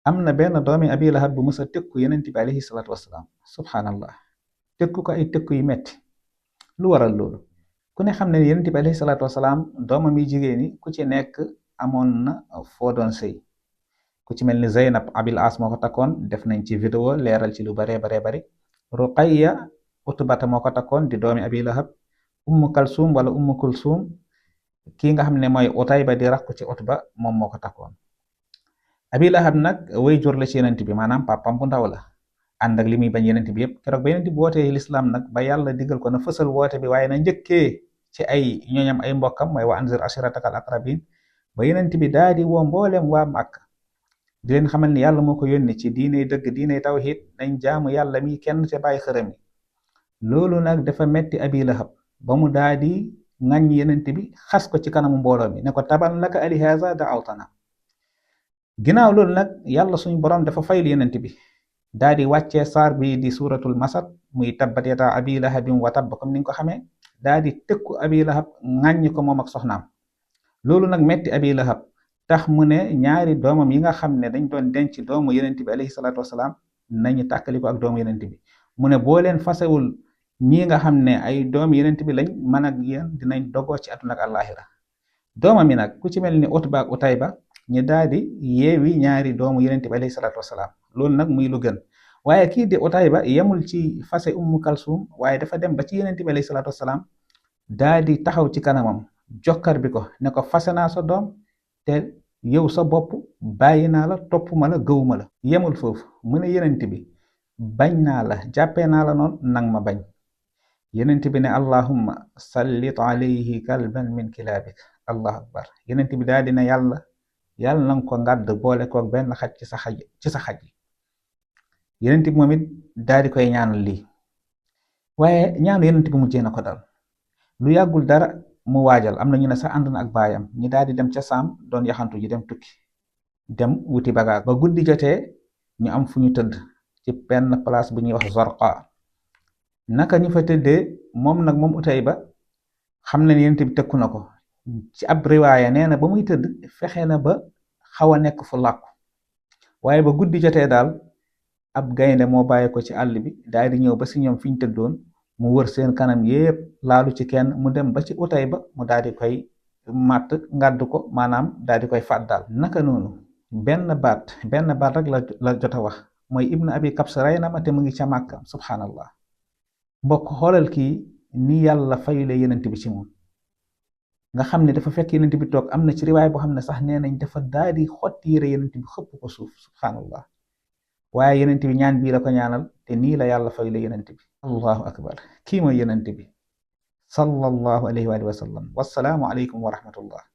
am na benn doomi Abi Lahab bu mës a tëkku Yonent bi alayhi salaatu wasalaam subhanallah tëkku ko ay tëkku yu metti. lu waral loolu ku ne xam ne Yonent bi alayhi salaatu wasalaam doomam yi jigéen ñi ku ci nekk amoon na foo doon sëy. ku ci mel ni Zeynab abil as moo ko takkoon def nañ ci vidéo leeral ci lu baree baree bari. Ruqayya Utbata moo ko takkoon di doomi Abi Lahab. Ummu Kalsum wala Ummu Kulsum kii nga xam ne mooy Utayba di rakku ci Utba moom moo ko takkoon. Abi Lahab nag way jur la ci Yonent bi maanaam papam bu ndaw la ànd ak li muy bañ Yonent bi yëpp keroog ba Yonent bi wootee lislaam nag ba yàlla digal ko na fësal woote bi waaye na njëkkee ci ay ñooñam ay mbokkam mooy wa anzir ashiratakal aqrabin ba Yonent bi daa di woo mboolem waa Màkka di leen xamal ni yàlla moo ko yónni ci diiney dëgg diiney tawhid nañ jaamu yàlla mi kenn te bàyyi xërëm yi. loolu nag dafa metti Abi Lahab ba mu daa di ŋàññ Yonent bi xas ko ci kanamu mbooloo mi ne ko taban laka alihaza da'awtana. ginnaaw loolu nag yàlla suñu borom dafa fayul Yonent bi daa di wàccee saar bi di suratul masad muy tabbat yadaa abi lahabin wa tabb comme ni nga ko xamee daa di tëkku Abi Lahab ŋàññ ko moom ak soxnaam. loolu nag metti Abi Lahab tax mu ne ñaari doomam yi nga xam ne dañ doon denc doomu Yonent bi alayhi salaatu wasalaam nañu tàkkali ko ak doomu Yonent bi mu ne boo leen fasewul ñii nga xam ne ay doomu Yonent bi lañ man ak yéen dinañ dogoo ci àdduna ak àllaaxira. doomam yi nag ku ci mel ni Utba ak Utayba ñu daal di yeewi ñaari doomu Yonent bi alayhi salaatu wasalaam loolu nag muy lu gën waaye kii di Utayba yemul ci fase Ummu Kalsum waaye dafa dem ba ci Yonent bi alayhi salaatu wasalaam daa di taxaw ci kanamam jokkar bi ko ne ko fase naa sa doom te yow sa bopp bàyyi naa la topp ma la gëwuma la. yemul foofu mu ne Yonent bi bañ naa la jàppee naa la noonu nang ma bañ. Yonent bi ne allahumma sallit alayhi kalban min kilaabik allahu akbar. Yonent bi daal dina yàlla nanga ko ngàdd boole koog benn xaj ci sa xaj yi. Yonent bi moom it daal di koy ñaanal lii waaye ñaanu Yonent bi mujjee na ko dal lu yàggul dara mu waajal am na ñu ne sax ànd na ak baayam ñi daal di dem ca Saam doon yaxantu ji dem tukki dem wuti bagaas ba guddi jotee ñu am fu ñu tëdd ci benn place bu ñuy wax Zarqa. naka ñu fa tëddee moom Utayba xam na ne Yonent bi tëkku na ko ci ab riwaaya nee na ba muy tëdd fexe na ba xaw a nekk fu làkku waaye ba guddi jotee daal ab gaynde moo bàyyi ko ci àll bi daal di ñëw ba si ñoom fi ñu tëddoon mu wër seen kanam yépp laalu ci kenn mu dem ba ci Utayba mu daal di koy màtt ngàdd ko maanaam daal di koy faat daal. naka noonu benn baat rek la jot a wax mooy Ibn Abi Kabs rey na ma te mu ngi ca Màkka subhanallah. mbokk xoolal kii ni yàlla fayulee Yonent bi ci moom nga xam ne dafa fekk Yonent bi toog am na ci riwaay boo xam ne sax nee nañ dafa daal di xotti yére Yonent bi xëpp ko suuf subhanallah waaye Yonent bi ñaan bii la ko ñaanal te nii la yàlla fayulee Yonent bi. allahu akbar kii mooy Yonent bi sallallahu alayhi wa sallam wassalaamu aleykum wa rahmatullah.